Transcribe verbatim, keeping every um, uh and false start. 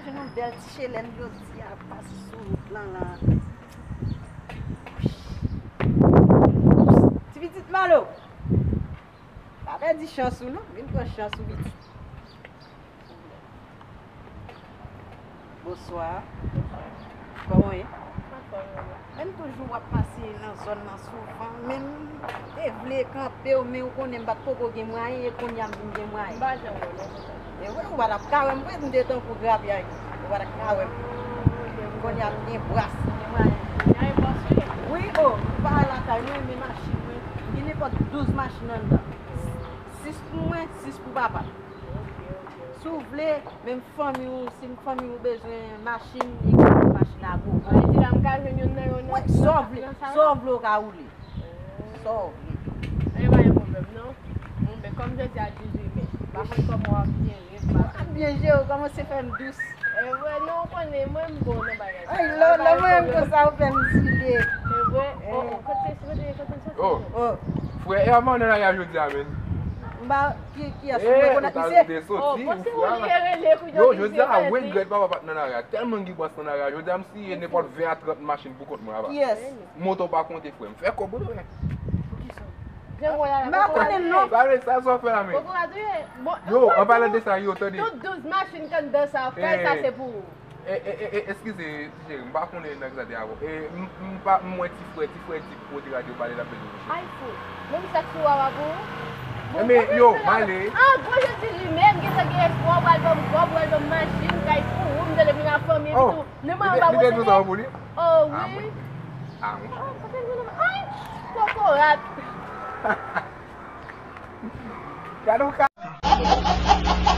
Jwenn yon bèl ti chelèn jodi a ap pase sou wout lan la. Ti pitit Malo, pa pèdi chans ou non, vin pran chans ou pitit. Bonswa. Kòman w ye? Anfòm, mwen. Menm toujou w ap pase nan zòn nan souvan, men m te vle kanpe w, men ou konnen m pa t poko gen mwayen, e kounye a m vin gen mwayen. M pa janm wè w non, konsa. E vre, ou pa t ap ka wè m vre, m te tankou grapyay. Ou pa t ap ka wè m. Kounye a m gen bras, m gen mwayen. Wi, o, m pa lakay mwen, men machin mwen, gen nenpòt douz machin anndan. Sis pou mwen, sis pou papa. Si w vle, menm fanmi w, si fanmi w bezwen machin, li ka jwenn machin a gogo. Sa vle di la, m ka jwenn youn nan yo nan, wi, sa w vle, nan sa sa w vle, w ka woule. Sa w vle. E pa gen pwoblèm, non. Men kòm jodi a dizuit me, m pa konn kòman w ap jere, m pa konn. W ap byen jere, w kòmanse fè m dous. E vre, non, w konnen, mwen m bon nan bagay sa. Ay, lè, lè mwen menm konsa, ou fè m zile. E vre, o, o, kote, kote, kote soti? O, o. Frè, e avan nan lari a jodi a, menn. M pa, ki, kiyès ou rekonèt misye? Ou ta soti, ou fè a. Yo, jodi a, regrèt papa pa t nan lari a. Tèlman m gen bras nan lari a. Jodi a, m siye nenpòt ven a trant machin pou kont mwen, papa. Kiyès? Moto pa konte, frè. M fè kòb, wi, frè. Poukisa? M pa konnen non. Sa vle sa, sa w fè la, men. Yo, an palan de sa, yo, tande. Tout douz machin k anndan sa, kay sa se pou ou. E, e, e, e, eskize, ti cheri, m pa konnen nan ki sa te avè w. E, m, m pa, m wè ti frè, ti frè di pou kote radyo pale l ap bezwen kouche. Ay, fou. Menm sa k sou a pa pou ou? Bon, enben, yo, m ale. Ah, bon, jodi li menm, gentan gen espwa, w pral ban m kòb, w pral ban m machin, kay pou ou, m te vin ak fanmi, epi tou, nou manman pa posede. Li te di sa pou li? Oh, wi. Ah, mwen. Ah, mwen. Oh, kote l vin nan, ay, kokorat. Gade yon ka.